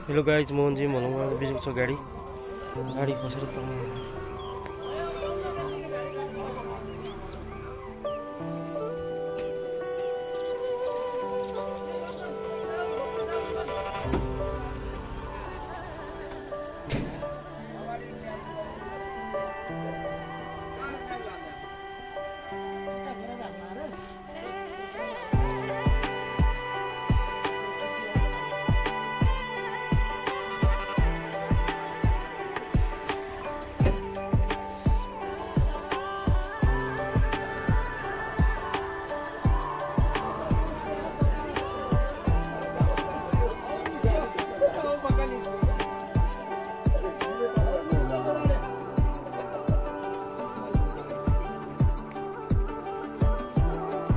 Hello guys, Mohanji भनौँ बिजुको छ गाडी खसेर त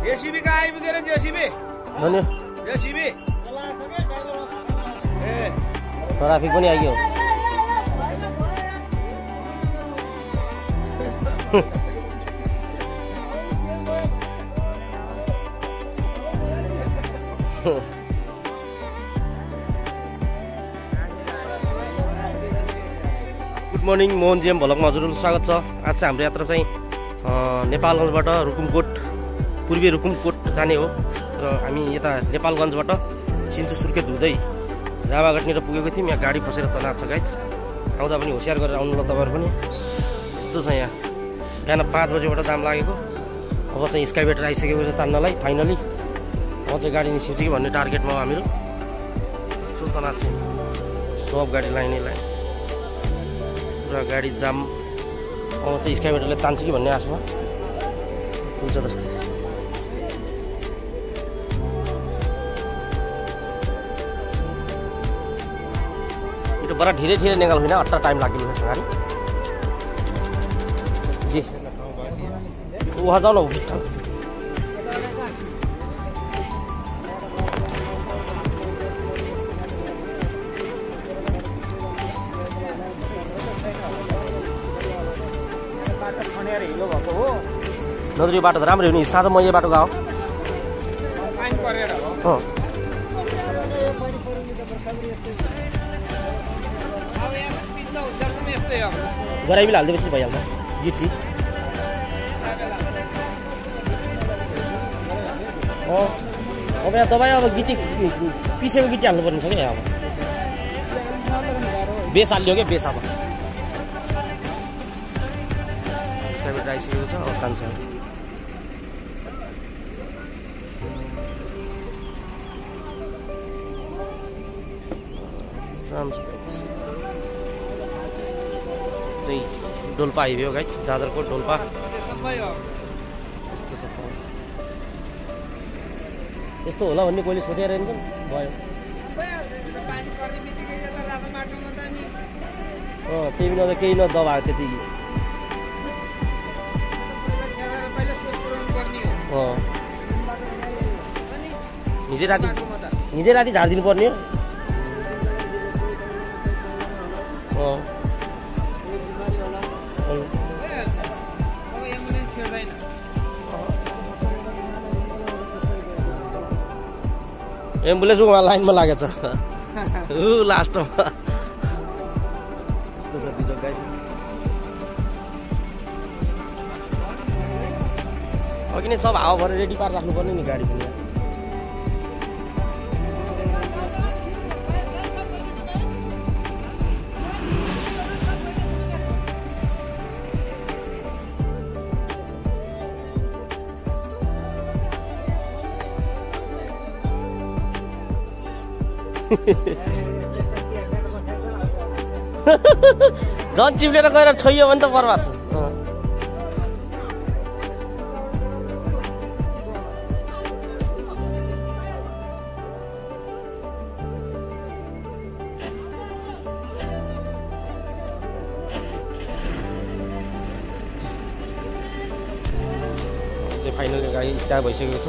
जेसीबी का आइपुगेर जेसीबी भन्यो जेसीबी ए ट्राफिक पनि आइयो। गुड मर्निङ, मोहनजिएम भ्लगमा हजुरहरू स्वागत छ। आज चाहिँ हाम्रो यात्रा चाहिँ नेपालगञ्जबाट रुकुमकोट, पूर्वी रुकुमकोट जाने हो र हामी यता नेपालगञ्जबाट सिन्चु सुर्खेत हुँदै राभाघाटनिर पुगेको थियौँ। यहाँ गाडी फसेर तनाव छ गाइज, आउँदा पनि होसियार गरेर आउनु ल तपाईँहरू पनि। यस्तो छ यहाँ, बिहान 5 बजेबाट जाम लागेको, अब चाहिँ स्काइवेटर आइसकेको छ तान्नलाई फाइनली। अब चाहिँ गाडी निस्किन्छ कि भन्ने टार्गेटमा हामीहरू। यस्तो तनाव छ, सब गाडी लाइनैलाई पुरा गाडी जाम। अब चाहिँ स्काइवेटरले तान्छ कि भन्ने आशमा हुन्छ जस्तो। बड़ा धीरे धीरे निकल हुई ना, अट्टा टाइम लगे गाड़ी जी। वहाँ जाओ ना, उठा नदुरी बाटो त राम्रो हो नि, साँझ मैले बाटो गयो। गराइबिल हालिदिएपछि भइहाल्छ गिटी। अब यहाँ तपाईँ अब गिटी पिसेको गिटी हाल्नुपर्ने छ क्या। अब बेस हालियो क्या, बेस अब आइसकेको छ। अब कान्छ चाहिँ डोल्पा हाइवे हो गाइज, जाजरकोट डोल्पा। यस्तो होला भन्ने कोहीले सोचेर भयो। त्यही बिना त केही नदबाएको त्यति। हिजै राति झारिदिनु पर्ने हो। एम्बुलेन्स उहाँ लाइनमा लागेको छ लास्टमा। यस्तो छ बिजोग गाई। अघि नै सब हावा भएर रेडी पारेर राख्नुपर्ने नि गाडी पनि। झन् चिप्लेर गएर छोइयो भने त बर्बाद छ। फाइनली गाडी स्टार्ट भइसकेको छ।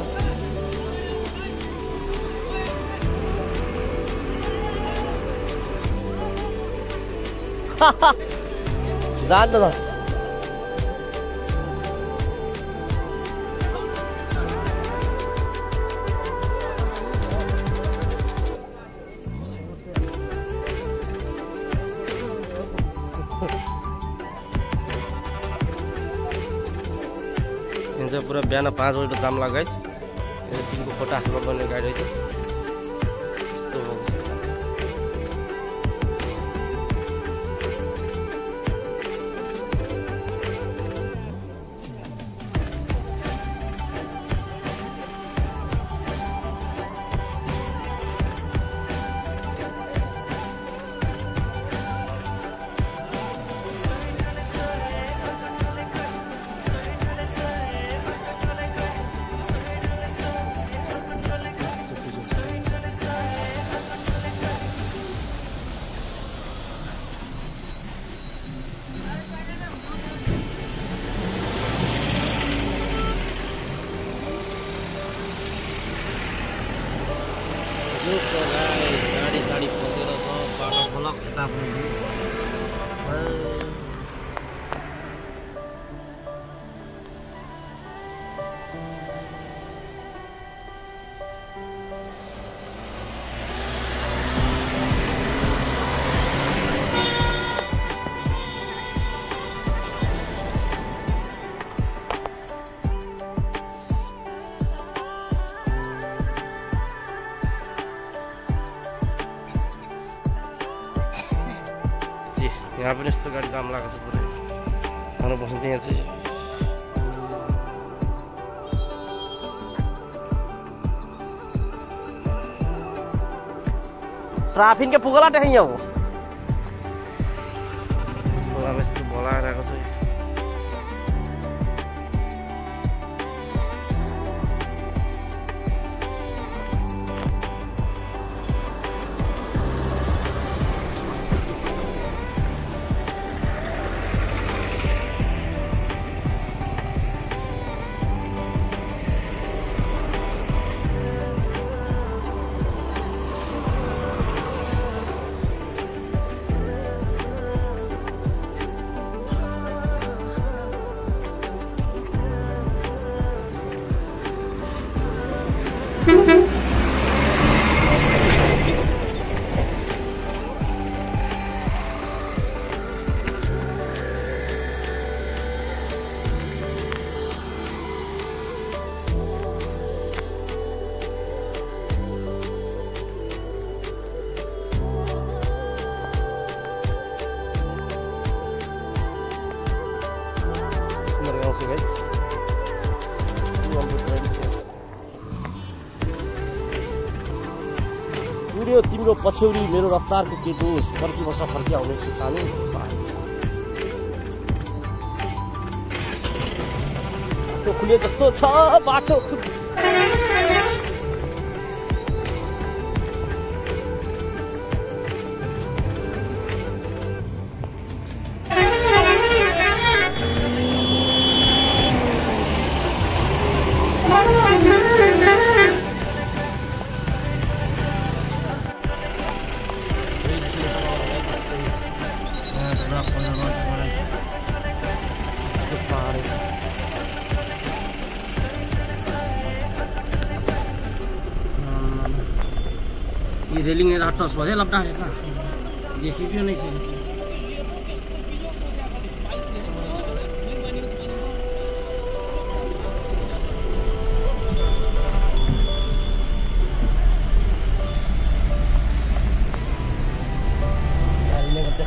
जान्नु त यहाँ चाहिँ पुरा बिहान 5 बजे जाम लाग्यो गाइस। यो टिमको फोटो हातमा बन्ने गाडी रहेछ। यस्तो हो। गाडी साडी फसेर छ बाटो फलक यता पनि यहाँ पनि यस्तो गाडी जाम लागेको छ पुरै। खानु बस्नु यहाँ चाहिँ ट्राफिक के पुगला टेकिङ हो। यस्तो भलाइरहेको छ। पुर्यो तिम्रो पछ्यौरी मेरो रफ्तारको के दोष, फर्की बस फर्की आउने छु सानो। बाटो खुले जस्तो छ बाटो। ये रेलिंग ने राटस बजे लपटा है का जेसीबी नहीं से यार ने करते